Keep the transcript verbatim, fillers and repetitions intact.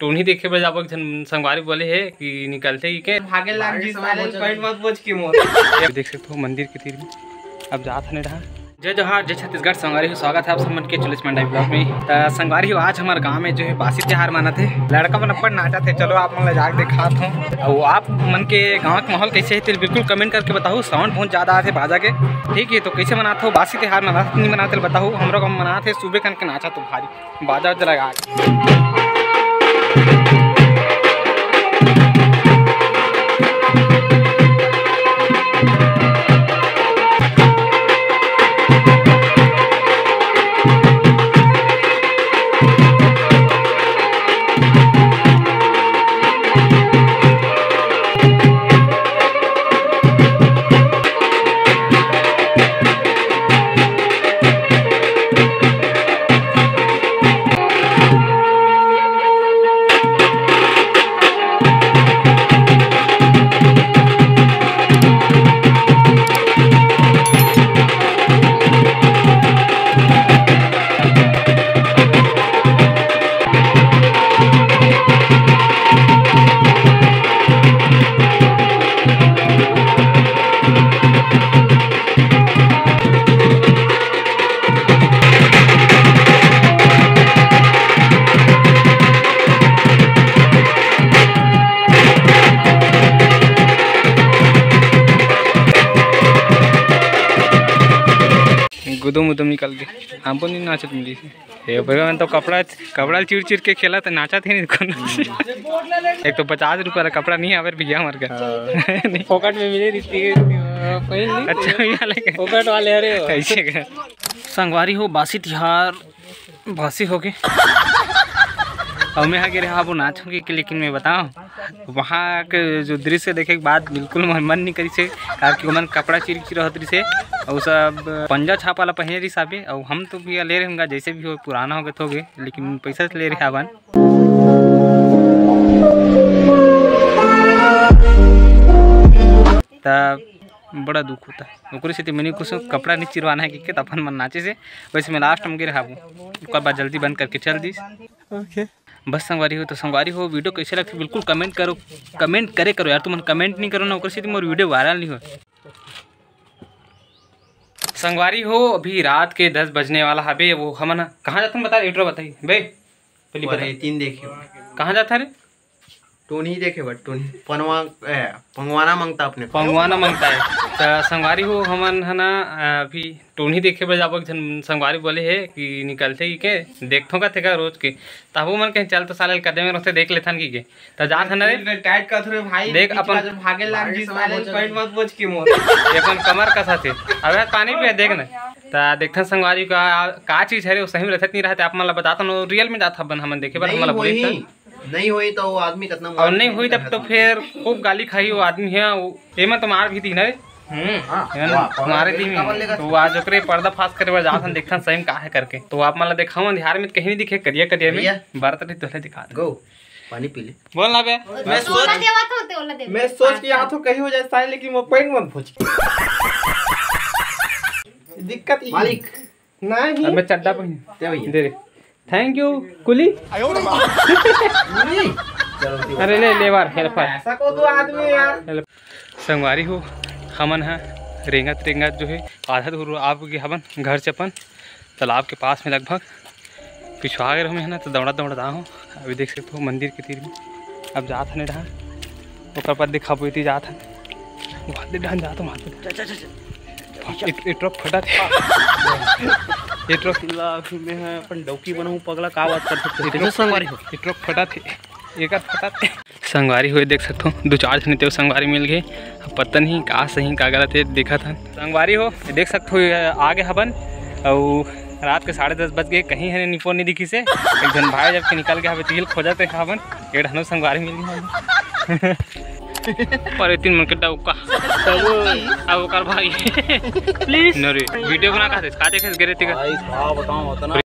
Tony देखे बर जाबो, एक झन संगवारी बोले हे कि निकलथे कि के। भागे लाग भागे जी, समय साले पहुंचल। पैंट मत बोझ के मोर। ये देख सकते हो मंदिर के तीर में। अब जात हने डहा। जय जोहार, जय छत्तीसगढ़। संगवारी हो, स्वागत है आप सब मन के चुलिस मंडाई ब्लॉग में। त संगवारी हो, आज हमारे गांव में जो है बासी त्योहार मनाथे। लड़का मन अपन नाचत हे, चलो आप मन ला जाके दिखात हूँ। और आप मन के गांव के माहौल कैसे है, तेल बिल्कुल कमेंट करके बताओ। साउंड बहुत ज्यादा आथे बाजा के, ठीक है? तो कैसे मनात हो बासी त्योहार, मनात नहीं मनात, तेल बताओ। हमरो गांव मनात हे, सुबह कन के नाचत हो भारी। बाजा उजा लगा के। गुदुम उदुम निकल के, हमको नहीं नाचत मिली। ये भगवान तो कपड़ा, कपड़ा चिर चिर के खेलत हे, नाचत ही नहीं कोनो। एक तो पचास रुपया वाला कपड़ा नहीं आवे भैया हमारे घर। हाँ। नहीं। फोकट में मिले रहिथे, पहन ली। अच्छा, भैया लेके। फोकट वाले, अरे। कैसे का? संगवारी हो, बासी तिहार बासी हो गे। अउ मैं हा गे रहा वो नाच होगे के, लेकिन मैं बताओ, वहाँ के जो दृश्य देखे के बाद बिल्कुल मन, मन नहीं करिस हे, काबर कि ओमन कपड़ा चिर चिर रहत रहिस हे, अउ सब पंजा छाप वाला पहिने रहिस हाबे, अउ हम तो भैया ले रहे होंगे, जैसे भी हो, पुराना हो गए तो हो गए, लेकिन पैसा से ले रहे हावन। त बड़ा दुख होता। ओकरे सेती मैंने कुछ कपड़ा नहीं चिरवाना है कि, कि त अपन मन नाचे से, वैसे मैं लास्ट में गिर हाबू, ओकर बाद जल्दी बंद करके चल दीस। ओके। बस संगवारी हो, तो संगवारी हो, वीडियो कैसे लगथे बिल्कुल कमेंट करो, कमेंट करे करो यार, तुमन कमेंट नहीं करो ना, ओकर सेती मोर वीडियो वायरल नहीं हो। संगवारी हो, अभी रात के दस बजने वाला हबे, वो हमन कहाँ जाथन बता, एड्रेस बताई बे, पहली बता। तीन देखे। कहाँ जाथा रे? टोनी देखे बर, टोनी। पनवा-, ए, पंगवाना मंगता अपने। पंगवाना मंगता है। त संगवारी हो, हमन ह ना, अ, अभी टोनी देखे बर जाबो, एक झन संगवारी बोले हे कि निकलथे कि के, देखथों का थेगा रोज के। तब वो मन कहीं चल तो साले कदे में रहते देख लेथन कि के। त जात हन रे। टाइट का थोड़े भाई, देख बीच अपन का जब भागे लाग भागे जी समय साले पहुंचल। पैंट मत बोझ के मोर। ये अपन कमर कसा थे। अबे पानी पिया देख ना। त देखथन संगवारी का, का चीज है रे, वो सही में रहते नहीं रहते, आप मन ला बताता ना, रियल में जात हबन हमन देखे बर, नहीं हमन ला बोले होई। त। नहीं होई तो वो आदमी कितना और मार नहीं होई तब तो फिर खूब गाली खाई वो आदमी है, वो एमा तो मार भी दी ना रे। हम्म, हाँ, है ना? वाह, मारे दी काबर में। लेगा? तो आज ओकरे पर्दाफाश करे बर जाथन, देखथन सही में का है करके। तो आप मन ला देखावन, अंधियार में कहीं नहीं दिखे, करिया करिया में। भैया। बारह तारीख तोहले दिखा दे। गो, पानी पी ले। बोल ना बे। मैं सोच, ओला देवा तो, ते ओला दे। मैं सोच के यहाँ तो कहीं हो जाए साले, लेकिन वो पैंट मत भोज। दिक्कत ही मालिक। नहीं। अब मैं चड्डा पहन। दे भैया। दे रे। थैंक यू कुली। नहीं। चलो, ठीक है। अरे ले, लेबर, हेल्पर। ऐसा को दो आदमी यार। हेल्प-, संगवारी हो, हमन ह रेंगत रेंगत जो है आधा दूर आप गे हवन घर से अपन तालाब के पास में लगभग। पिछुआ गे रहूँ मैं ह ना, तो दौड़त दौड़त आ हूँ। अभी देख सकते हो मंदिर के तीर में। अब जात हन डहान, ओकर बाद दिखाबो, एती जात हन। वहाँ दे डहान जात हूँ, वहाँ पे। चल, चल, चल, चल। ए, ए ट्रक फटा थे। ए ट्रक। ला, मैं ह अपन डौकी बनाऊँ, पगला, का बात कर सकते हो? ए ट्रक, कैसे संगवारी हो? ए ट्रक फटा थे। एकर फटा थे। संगवारी हो, देख सकते हो, दो चार झन तेव संगवारी मिल गए। अब पता नहीं का सही, का गलत है, देखत हन। संगवारी हो, देख सकते हो, ये आगे हवन, अउ रात के साढ़े दस बज गए, कहीं हने निपोर नहीं दिखिस हे। एक झन भाई जब के निकल गया हवे, तिल खोजत हे हवन, एड़ हनो संगवारी मिल गया। पर तीन मन के डौका। अब ओकर भाई। प्लीज। न रे, वीडियो बना का, का देखे गिरे तिका। भाई, का बताऊं, उतना